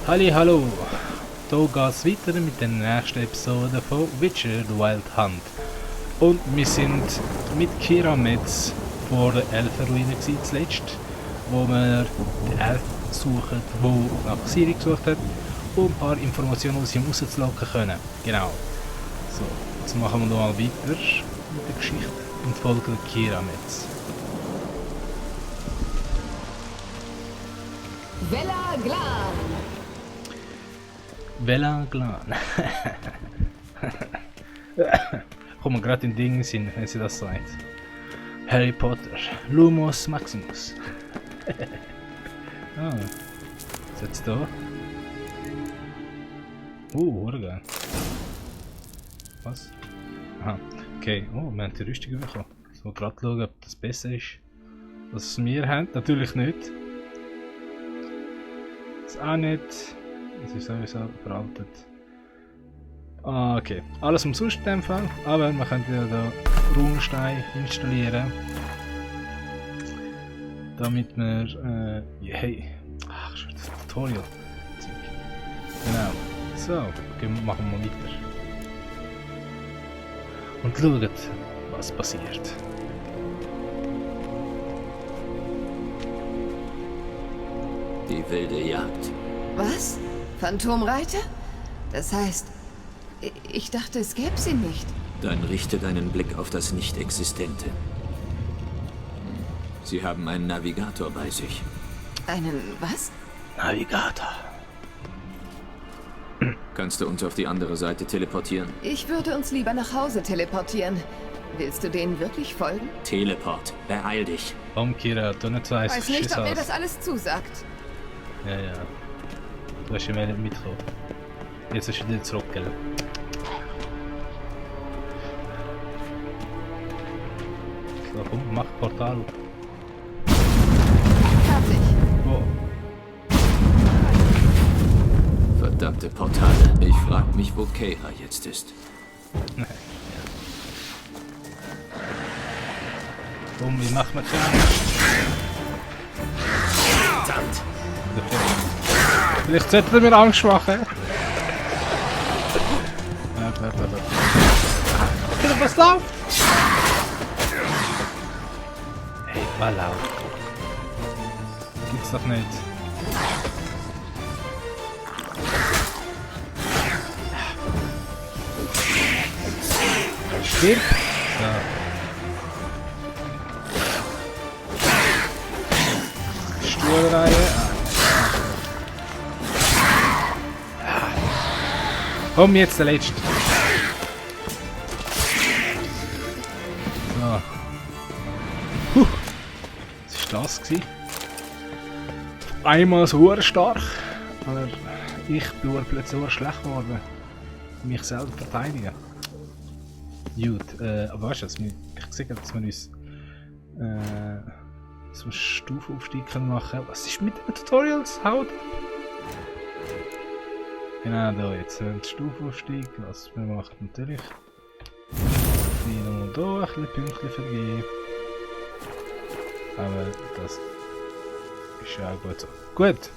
Hallo, hier geht's weiter mit der nächsten Episode von Witcher The Wild Hunt. Und wir sind mit Keira Metz vor der Elfenruine zuletzt, wo wir den Elf suchen, der nach Ciri gesucht hat, um ein paar Informationen aus ihm rauszulocken können. Genau. So, jetzt machen wir noch mal weiter mit der Geschichte und folgen Keira Metz. Vela Glan! Vela Glan. Kommt mir gerade in Dingen Sinn, wenn sie das sagt. Harry Potter, Lumos Maximus. Ah, was jetzt da? Organ. Was? Aha, okay. Oh, wir haben die Rüstung bekommen. So, gerade schauen, ob das besser ist, was wir haben. Natürlich nicht. Das auch nicht. Das ist sowieso veraltet. Ah, okay. Alles umsonst in dem Fall. Aber man könnte ja da Runenstein installieren. Damit wir. Hey. Ach, schon das Tutorial. Genau. So, machen wir weiter. Und schauen, was passiert. Die wilde Jagd. Was? Phantomreiter? Das heißt, ich dachte, es gäbe sie nicht. Dann richte deinen Blick auf das Nicht-Existente. Sie haben einen Navigator bei sich. Einen was? Navigator. Kannst du uns auf die andere Seite teleportieren? Ich würde uns lieber nach Hause teleportieren. Willst du denen wirklich folgen? Teleport. Beeil dich. Komm, Kira, du nicht so Weiß nicht, ob mir aus. das alles zusagt. Ja, ja. Du hast ja mehr nicht mitgekommen. Jetzt ist wieder zurück, gell? So, komm, mach Portal. Fertig. Oh. Verdammte Portale. Ich frag mich, wo Keira jetzt ist. Komm, wie macht man das? Verdammt! Vielleicht sollten wir Angst machen. Was läuft? Hey, was läuft? Gibt's doch nicht. Stirb! So. Stuhlreihe. Komm, jetzt der letzte. So. Was war das gewesen? Einmal so stark, aber ich bin plötzlich so schlecht geworden. Mich selber verteidigen. Gut, aber weißt du, ich gesagt habe, dass wir uns so einen Stufaufstieg machen können. Was ist mit den Tutorials? Haut! Genau, da jetzt ein Stufaufstieg, was man macht natürlich. Die nochmal hier ein bisschen Pünktchen vergeben. Aber das ist ja auch gut so. Gut!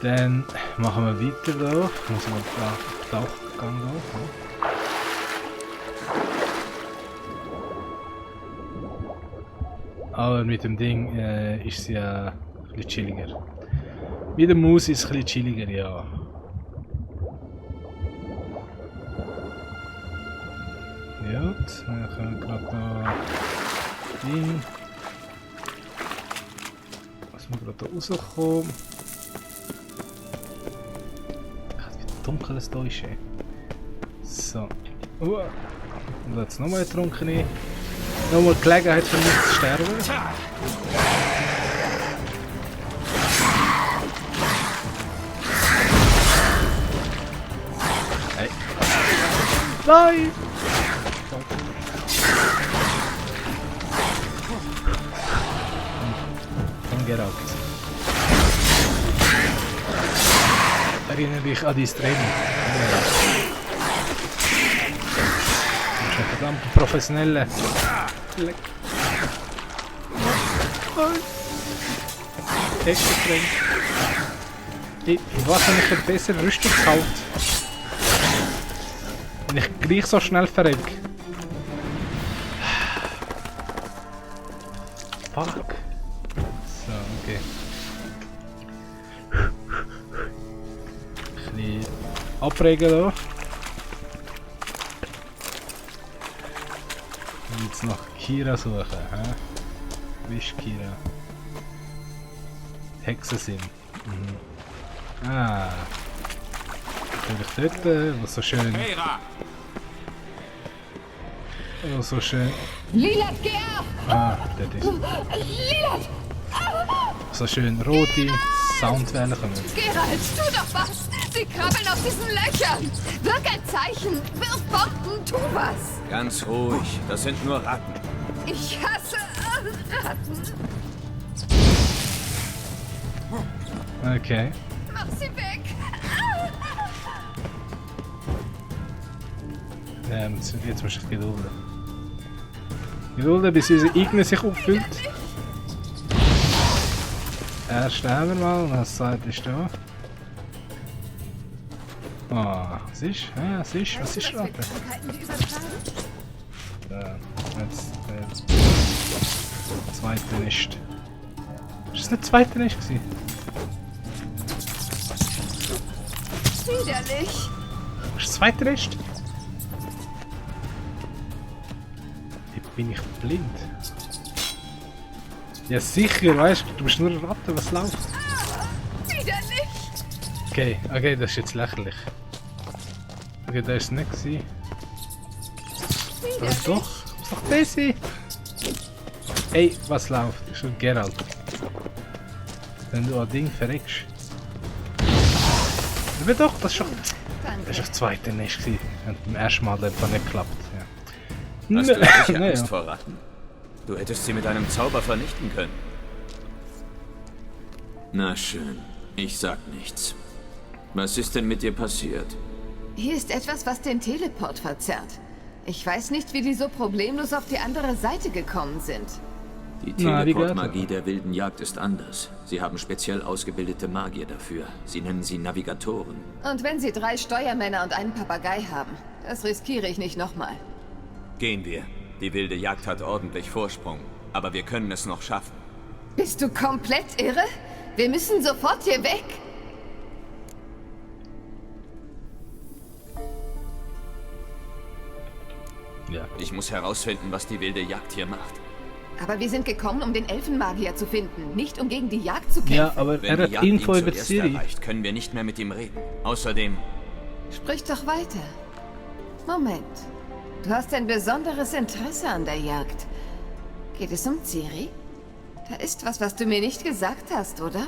Dann machen wir weiter da. Ich muss mal auf den Tauchgang gehen. Aber mit dem Ding ist es ja ein bisschen chilliger. Mit der Maus ist es ein bisschen chilliger, ja. Gut, dann können wir gerade da rein. Lassen wir gerade da rauskommen. Wie dunkel es da ist, ey. So. Und jetzt nochmal getrunken. Nochmal Gelegenheit für mich zu sterben. Hey. Nein! Komm, get out. Erinnere dich an dein Training. Du bist ein verdammter Professioneller. Extra streng. Für was habe ich eine bessere Rüstung gekauft? Wenn ich gleich so schnell verreck. Fuck. So, okay. Ein bisschen abregen hier. Jetzt nach Kira suchen, hä? Wie ist Kira? Hexensinn. Mhm. Ah. Natürlich dort, wo so schön... Wo so schön... Lilat, geh ab! Ah, dort ist Lilat! so schön rote Soundwellen kommen. Geralt, tu doch was! Sie krabbeln aus diesen Löchern! Wirk ein Zeichen! Wirf Bomben! Tu was! Ganz ruhig, das sind nur Ratten. Ich hasse Ratten! Okay. Mach sie weg! Jetzt muss ich gedulden. Gedulden, bis unser Ignis sich auffüllt. Erst haben wir mal, was sagt ist da? Ah, was ist? Ja, was ist? Was ist Ratte? Ja, jetzt. Zweite Nest. Ist das nicht das zweite Nest gewesen? Widerlich! Ist das zweite Nest? Bin ich blind? Ja sicher, weißt du musst nur raten, was läuft. Widerlich! Okay, das ist jetzt lächerlich. Okay, das ist es nicht gewesen. Aber doch, muss doch das sein. Ey, was läuft? Das ist schon Geralt. Wenn du ein Ding verreckst. Aber doch, das ist schon... Das ist das zweite Nest gewesen. Und beim ersten Mal hat es nicht geklappt. Ja. Hast du sicher Naja. Angst vor Ratten? Du hättest sie mit einem Zauber vernichten können. Na schön, ich sag nichts. Was ist denn mit dir passiert? Hier ist etwas, was den Teleport verzerrt. Ich weiß nicht, wie die so problemlos auf die andere Seite gekommen sind. Die Na, wie Teleportmagie der wilden Jagd ist anders. Sie haben speziell ausgebildete Magier dafür. Sie nennen sie Navigatoren. Und wenn sie 3 Steuermänner und einen Papagei haben, das riskiere ich nicht nochmal. Gehen wir. Die wilde Jagd hat ordentlich Vorsprung. Aber wir können es noch schaffen. Bist du komplett irre? Wir müssen sofort hier weg. Ja. Ich muss herausfinden, was die wilde Jagd hier macht. Aber wir sind gekommen, um den Elfenmagier zu finden, nicht um gegen die Jagd zu kämpfen. Ja, aber Wenn er die hat Jagd Info ihn über zuerst Ciri. erreicht, können wir nicht mehr mit ihm reden. Außerdem... Sprich doch weiter. Moment. Du hast ein besonderes Interesse an der Jagd. Geht es um Ciri? Da ist was du mir nicht gesagt hast, oder?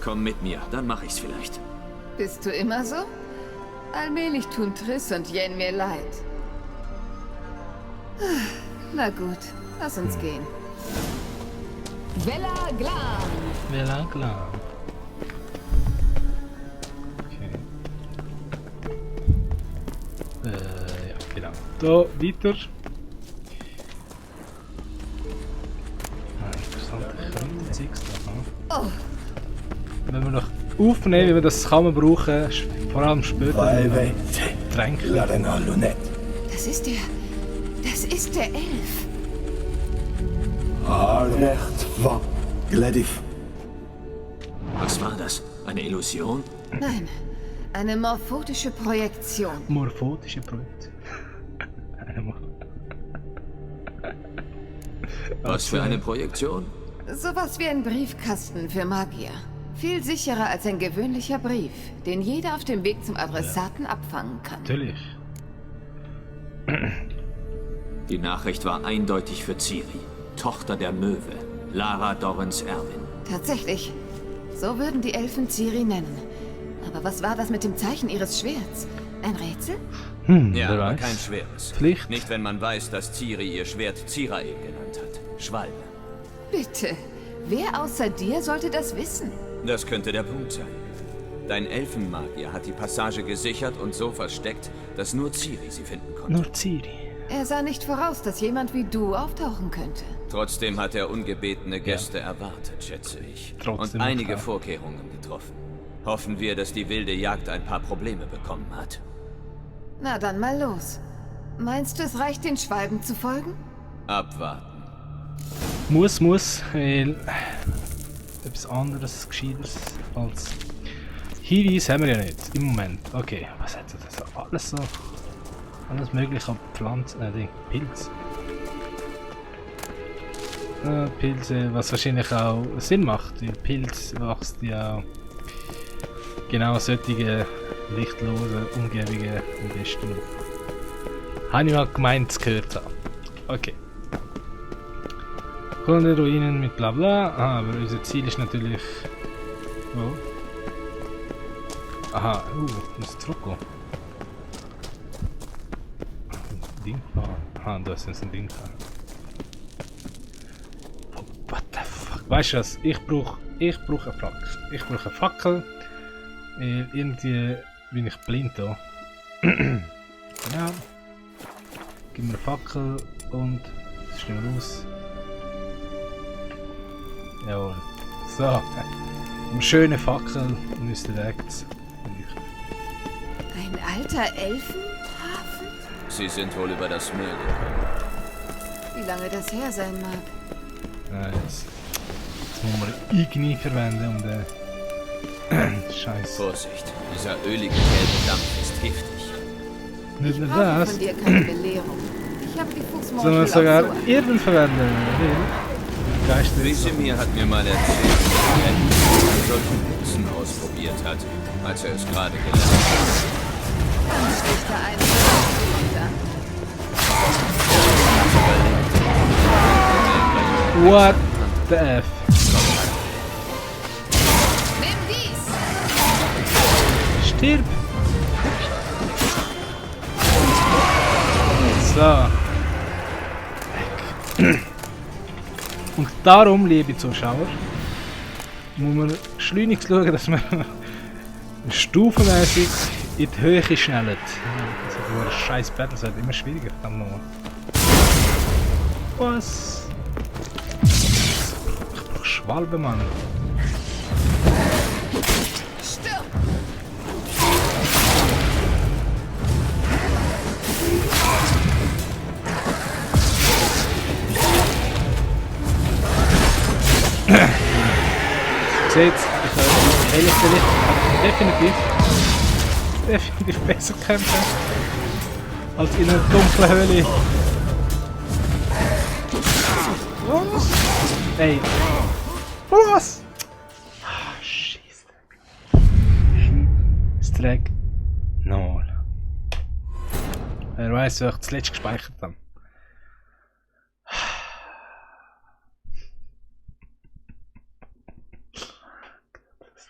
Komm mit mir, dann mache ich's vielleicht. Bist du immer so? Allmählich tun Triss und Yen mir leid. Na gut, lass uns gehen. Vela Glan! Ja, klar. Okay. Ja, genau. Da, weiter. Ah, interessante Krümmelzeugs da. Oh, Wenn wir noch aufnehmen, wie wir das kann man brauchen, vor allem später. Tränke. das ist der... Das ist der Elf. Was war das? Eine Illusion? Nein, eine morphotische Projektion. Morphotische Projekte. Was für eine Projektion? Sowas wie ein Briefkasten für Magier. Viel sicherer als ein gewöhnlicher Brief, den jeder auf dem Weg zum Adressaten abfangen kann. Natürlich. Die Nachricht war eindeutig für Ciri, Tochter der Möwe, Lara Dorrens Erwin. Tatsächlich. So würden die Elfen Ciri nennen. Aber was war das mit dem Zeichen ihres Schwerts? Ein Rätsel? Ja, wer aber weiß. kein schweres. Pflicht. Nicht, wenn man weiß, dass Ciri ihr Schwert Zirael genannt hat. Schwalbe. Bitte. Wer außer dir sollte das wissen? Das könnte der Punkt sein. Dein Elfenmagier hat die Passage gesichert und so versteckt, dass nur Ciri sie finden konnte. Nur Ciri. Er sah nicht voraus, dass jemand wie du auftauchen könnte. Trotzdem hat er ungebetene Gäste erwartet, schätze ich. Trotzdem und einige klar. Vorkehrungen getroffen. Hoffen wir, dass die wilde Jagd ein paar Probleme bekommen hat. Na dann mal los. Meinst du, es reicht, den Schwalben zu folgen? Abwarten. Muss, weil etwas anderes Gescheiteres als Hinweis haben wir ja nicht im Moment. Okay, was hat das? Alles so. Alles mögliche an Pflanzen, Pilz. Pilze, was wahrscheinlich auch Sinn macht, weil Pilz wächst ja genau solche lichtlosen Umgebungen am besten. Habe ich mal gemeint zu gehört haben. Okay. Kunde Ruinen mit bla bla. Aha, aber unser Ziel ist natürlich. Wo? Aha, muss zurückgehen. Ding fahren. Aha, du hast jetzt ein Ding fahren. What the fuck? Weißt du was? Ich brauche eine Fackel. Ich brauche eine Fackel. Irgendwie bin ich blind da. Ja. Gib mir eine Fackel und schnell raus. Jawohl. So. Eine schöne Fackel müsste rechts. Ein alter Elfenhafen? Sie sind wohl über das Meer gekommen. Wie lange das her sein mag? Jetzt muss man Igni verwenden, um den Scheiß. Vorsicht, dieser ölige gelbe Dampf ist giftig. Nicht nur Ich brauche das, von dir keine Belehrung. Ich habe die Fuchsmorchel sondern auch sogar so Irren verwenden. Geister. Wisemir hat mir mal erzählt, dass er einen solchen Blitzen ausprobiert hat, als er es gerade gelernt hat. Dann sticht er einen runter. What the F? Nimm dies! Stirb! So. Und darum, liebe Zuschauer, muss man schleunigst schauen, dass man stufenmäßig in die Höhe schnellt. Also, ein scheiß Battle wird immer schwieriger, verdammt nochmal. Was? Ich brauch Schwalbe, Mann. Stirb! Seht, ich habe Hälfte definitiv besser kämpfen als in einer dunklen Höhle. Was? Ey. Was? Ah, Scheiße. Streck. Null. Wer weiß, wer ich zuletzt gespeichert habe.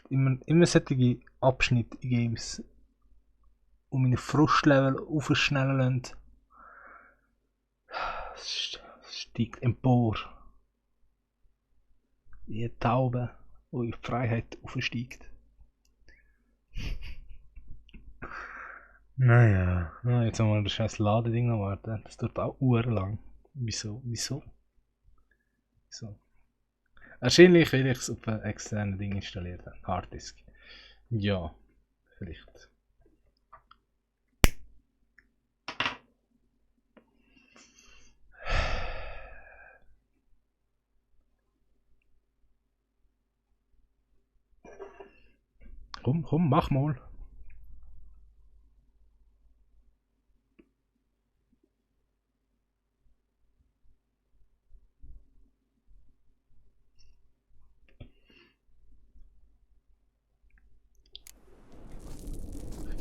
Immer solche Abschnitte in Games, um meine Frustlevel aufschnellen lassen. Es steigt empor. Wie eine Taube, die in die Freiheit aufsteigt. Naja, jetzt haben wir das scheiß Ladeding noch warten. Das dauert auch uhrenlang. Wieso? Wahrscheinlich will ich es auf ein externes Ding installieren. Harddisk. Ja, vielleicht. Komm, mach mal.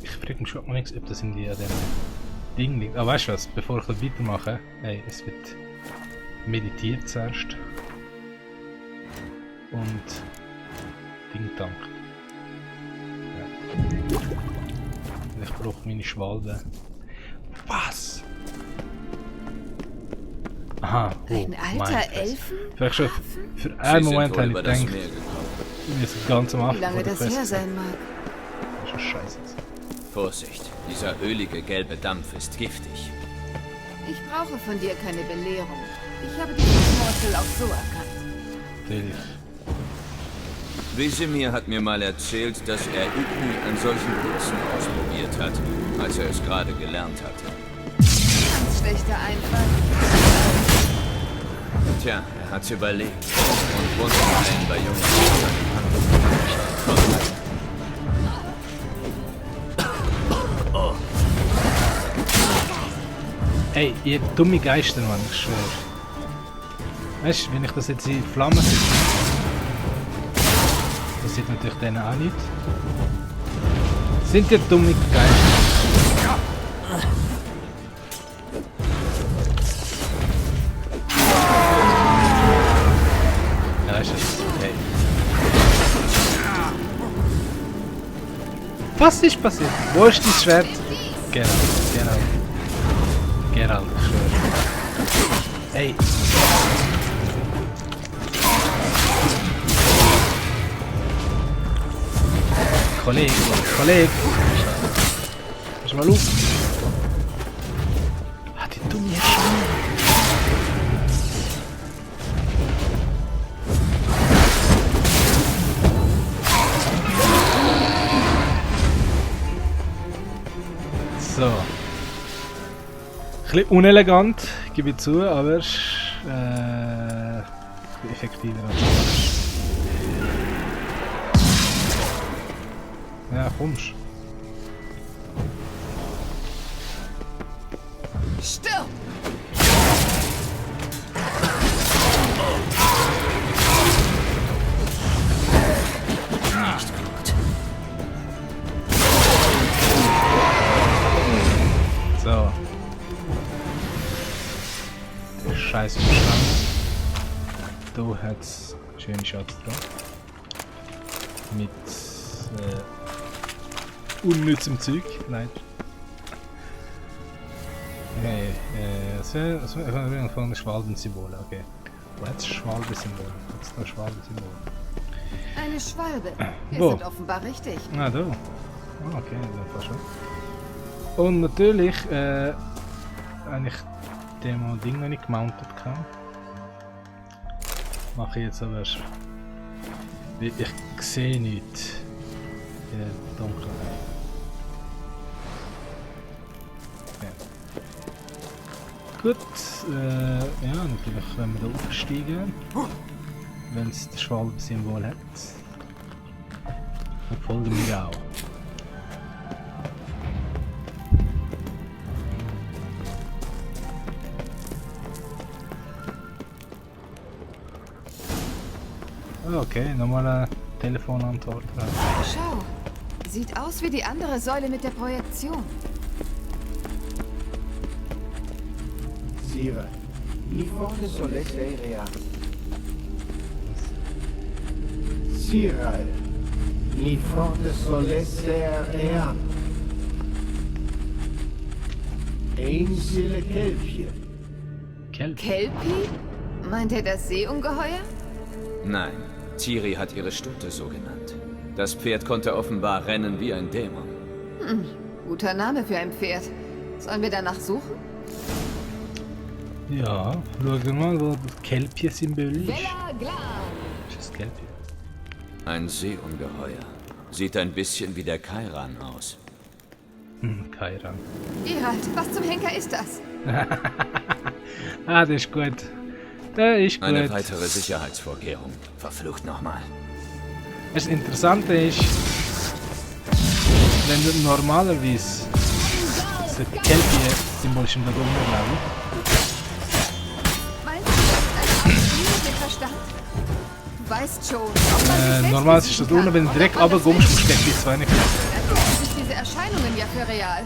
Ich frage mich schon mal nichts, ob das in dem Ding liegt. Ah, weißt du was? Bevor ich das weitermache, ey, es wird meditiert zuerst. Und Ding tankt. Ja. Und ich brauche meine Schwalbe. Was? Aha, Ein alter Elfen? Vielleicht schon für einen Moment habe ich gedacht, gekommen. wir sind ganz am Anfang. Wie lange das her sein mag? Das ist schon scheiße. Vorsicht, dieser ölige gelbe Dampf ist giftig. Ich brauche von dir keine Belehrung. Ich habe die Fuchsmorchel auch so erkannt. Natürlich. Wesemir hat mir mal erzählt, dass er Igni an solchen Blitzen ausprobiert hat, als er es gerade gelernt hatte. Ganz schlechter Einfall. Tja, er hat's überlebt und Wundenheilen bei jungen Kindern. Ey, ihr dumme Geister, Mann, ich schwöre. Weißt du, wenn ich das jetzt in Flammen setze, das sieht natürlich denen auch nicht. Sind ihr dumme Geister? Ja, ist das okay. Was ist passiert? Wo ist das Schwert? Genau. Geralt, ich schwöre. Ey. Kollege. Pass mal auf. Ah, die dumme Schweine. So. Ein bisschen unelegant, gebe ich zu, aber effektiver als das. Ja, kommst. Stirb! Nicht gut. So. Der Scheiß im Schrank. Du hast schöne Schatz drauf. Mit unnützem Zeug. Nein. Okay, das wäre von den Schwalbensymbole. Okay. Wo hat es Schwalbensymbole? Hat es noch Schwalbensymbole? Eine Schwalbe. Wir Wo? sind offenbar richtig. Ah, da. Ah, okay, dann fast schon. Und natürlich, eigentlich Demo Ding noch nicht gemountet kann. Mache ich jetzt aber. Ich sehe nichts in der Dunkelheit. Okay. Gut, ja, natürlich, wenn wir da aufsteigen, wenn es das Schwalbensymbol hat, dann folgen wir auch. Okay, nochmal eine Telefonantwort. Schau. Sieht aus wie die andere Säule mit der Projektion. Sire, il forte solesse rea. Sire, il forte solesse rea. Einsille Kelpje. Kelpie? Meint er das Seeungeheuer? Nein, Ciri hat ihre Stute so genannt. Das Pferd konnte offenbar rennen wie ein Dämon. Guter Name für ein Pferd. Sollen wir danach suchen? Ja, schau mal, wo das Kelpie-Symbol ist. Bella Glan! Ist das Kelpie? Ein Seeungeheuer. Sieht ein bisschen wie der Kairan aus. Kairan. Geralt, was zum Henker ist das? Ah, das ist gut. Das ist gut. Eine weitere Sicherheitsvorkehrung. Verflucht nochmal. Das Interessante ist, wenn du normalerweise das Kelpie-Symbol ist da drunter, glaube Meinst du, das ist eine Art Spiel mit dem Verstand? Du weißt schon. ob man sich selbst Normal ist das besiegen unten, wenn du kann direkt oder ob man das runterkommst, will. musst du gleich die zwei nicht. Dann halten sich diese Erscheinungen ja für real.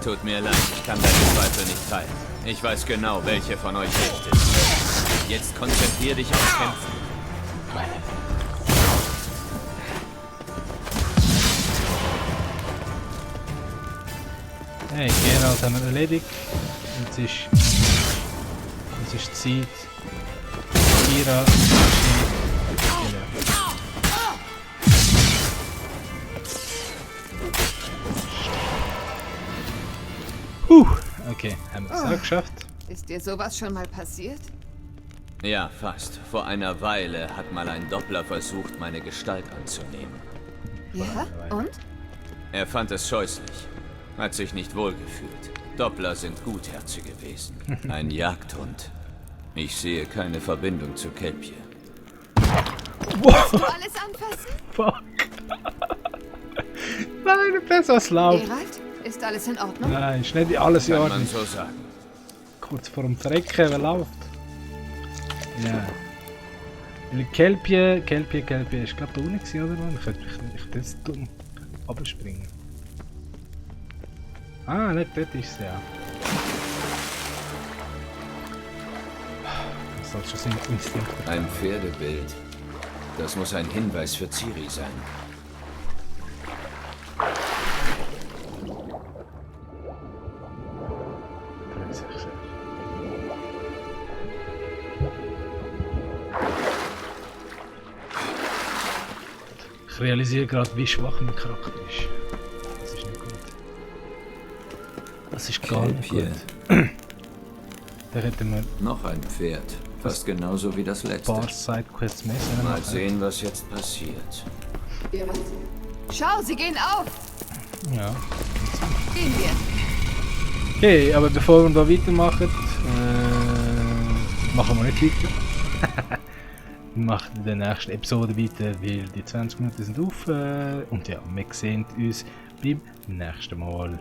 Tut mir leid, ich kann deine Zweifel nicht teilen. Ich weiß genau, welche von euch echt ist. Jetzt konzentrier dich aufs Kämpfen. Hey, Geralt haben wir erledigt. Jetzt ist Zeit. Kira. Okay, haben wir es auch geschafft. Ist dir sowas schon mal passiert? Ja, fast. Vor einer Weile hat mal ein Doppler versucht, meine Gestalt anzunehmen. Ja, und? Er fand es scheußlich. Hat sich nicht wohlgefühlt. Doppler sind gutherzige Wesen. Ein Jagdhund. Ich sehe keine Verbindung zu Kelpie. Willst du alles anfassen? Fuck. Nein, besser laut. Geralt, ist alles in Ordnung? Nein, ist nicht alles in Kann man Ordnung. so sagen. Kurz vor dem Verrecken, wer läuft? Ja. Weil Kelpie, ich glaube da unten gewesen, oder? Ich könnte mich das dumm abspringen. Ah, nicht dort ist sie ja. Das soll schon sein Instinkt. Ein Pferdebild. Das muss ein Hinweis für Ciri sein. Ich realisiere gerade, wie schwach mein Charakter ist. Das ist nicht gut. Das ist gar nicht Kelpie. gut. Da hätten wir Noch ein Pferd. Fast genauso wie das ein letzte. paar Sidequests mehr Mal machen. sehen, was jetzt passiert. Geralt? Schau, sie gehen auf! Ja. Gehen wir. Okay, aber bevor wir da weitermachen, machen wir nicht weiter. Wir machen in der nächsten Episode weiter, weil die 20 Minuten sind auf. Und ja, wir sehen uns beim nächsten Mal.